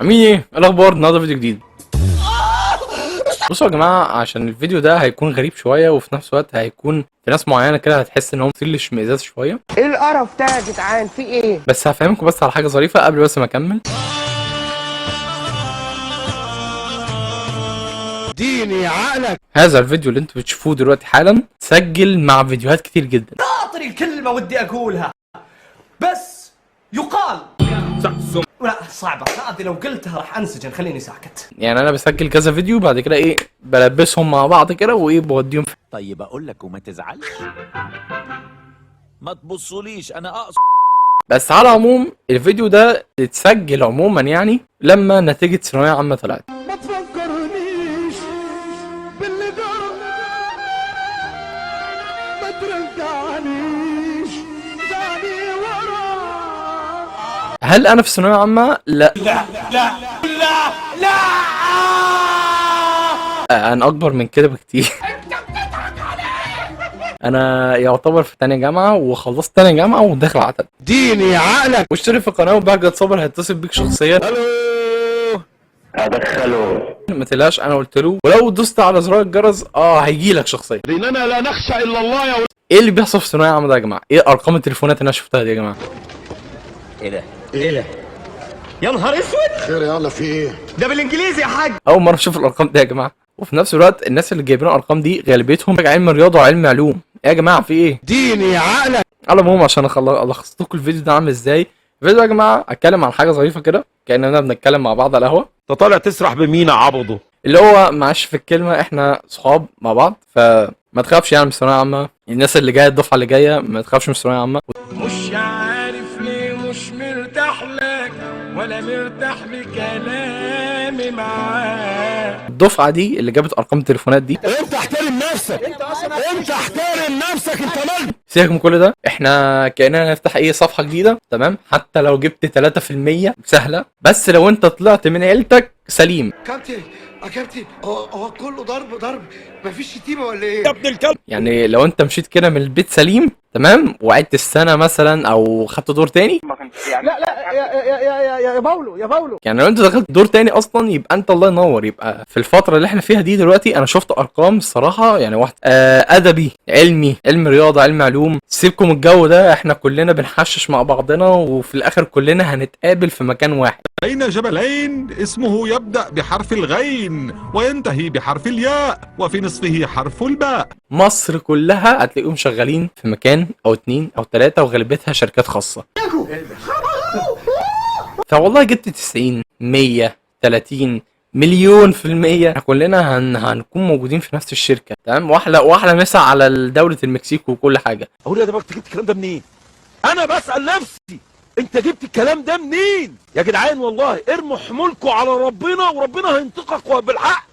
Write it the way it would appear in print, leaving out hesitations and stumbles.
عاملين ايه؟ إيه الاخبار؟ النهارده فيديو جديد. بصوا يا جماعه، عشان الفيديو ده هيكون غريب شوية وفي نفس الوقت هيكون في ناس معينة كده هتحس ان هو مثير للاشمئزاز شوية. ايه القرف ده يا جدعان؟ في ايه؟ بس هفهمكم بس على حاجة ظريفة قبل بس ما اكمل. اديني عقلك. هذا الفيديو اللي انتوا بتشوفوه دلوقتي حالا سجل مع فيديوهات كتير جدا. خاطري الكلمة ودي أقولها بس يقال لا صعبة هذه، لو قلتها راح أنسجن، خليني ساكت. يعني انا بسجل كذا فيديو بعد كده ايه بلبسهم مع بعض كده وايه بوديهم في. طيب اقول لك وما تزعلش، ما تبصوليش انا اقصد. بس على العموم الفيديو ده اتسجل عموما يعني لما نتيجة ثانوية عامة طلعت. ما تفكرنيش باللي جرى، ما ترجعنيش تاني ورا. هل انا في ثانوية عامة؟ لا لا لا لا لا، انا اكبر من كده بكتير. انا يعتبر في تانية جامعة وخلصت تانية جامعة وداخل على تالتة. اديني عقلك. واشترك في القناة وبهجت صابر هيتصل بيك شخصيا. الو ادخله. ما تقلقش انا قلت له، ولو دوست على زرار الجرس هيجي لك شخصيا. لاننا لا نخشى الا الله يا ولد. ايه اللي بيحصل في ثانوية عامة ده يا جماعة؟ ايه ارقام التليفونات اللي انا شفتها دي يا جماعة؟ ايه ده؟ ايه ده؟ يا نهار أسود، خير يلا في ايه؟ ده بالإنجليزي يا حاج. اول مرة اشوف الارقام دي يا جماعة. وفي نفس الوقت الناس اللي جايبين الارقام دي غالبيتهم علم رياضة وعلم علوم. ايه يا جماعة في ايه؟ اديني عقلك. على العموم عشان الخص لكم الفيديو ده عامل ازاي. الفيديو ده يا جماعة اتكلم عن حاجة ظريفة كده كاننا بنتكلم مع بعض على القهوة. انت طالع تسرح بمين يا عبده؟ اللي هو معلش في الكلمة احنا صحاب مع بعض، فما تخافش يعني من الثانوية عامة. الناس اللي جاية الدفعة اللي جاية ما تخافش من الثانوية عامة. مش عارف ليه مش مرتاح لك ولا مرتاح لكلامي معاك. الدفعة دي اللي جابت ارقام التليفونات دي، انت احترم نفسك، انت احترم نفسك، انت مالك؟ سيبك من كل ده، احنا كاننا نفتح ايه صفحة جديدة، تمام؟ حتى لو جبت 3% سهلة، بس لو انت طلعت من عيلتك سليم. كابتن يا كابتن، هو كله ضرب ضرب، مفيش شتيمه ولا ايه؟ يا ابن الكلب. يعني لو انت مشيت كده من البيت سليم، تمام، وعدت السنة مثلا او خدت دور تاني. لا لا يا يا يا يا يا باولو يا باولو. يعني لو انت دخلت دور تاني اصلا يبقى انت الله ينور. يبقى في الفترة اللي احنا فيها دي دلوقتي انا شفت ارقام الصراحة، يعني واحد ادبي، علمي، علم رياضة، علم علوم، سيبكم الجو ده، احنا كلنا بنحشش مع بعضنا وفي الاخر كلنا هنتقابل في مكان واحد. بين جبلين اسمه يبدأ بحرف الغين وينتهي بحرف الياء وفي نصفه حرف الباء. مصر كلها هتلاقيهم شغالين في مكان او اتنين او تلاتة وغالبيتها شركات خاصة. فوالله جبت 90 100 30 مليون في المية كلنا هنكون موجودين في نفس الشركة، تمام؟ واحلى واحلى مسا على دولة المكسيك وكل حاجة. اقول يا دماغك جبت الكلام ده منين؟ انا بسأل نفسي انت جبت الكلام ده منين؟ يا جدعان والله ارموا حمولكم على ربنا وربنا هينطقك بالحق.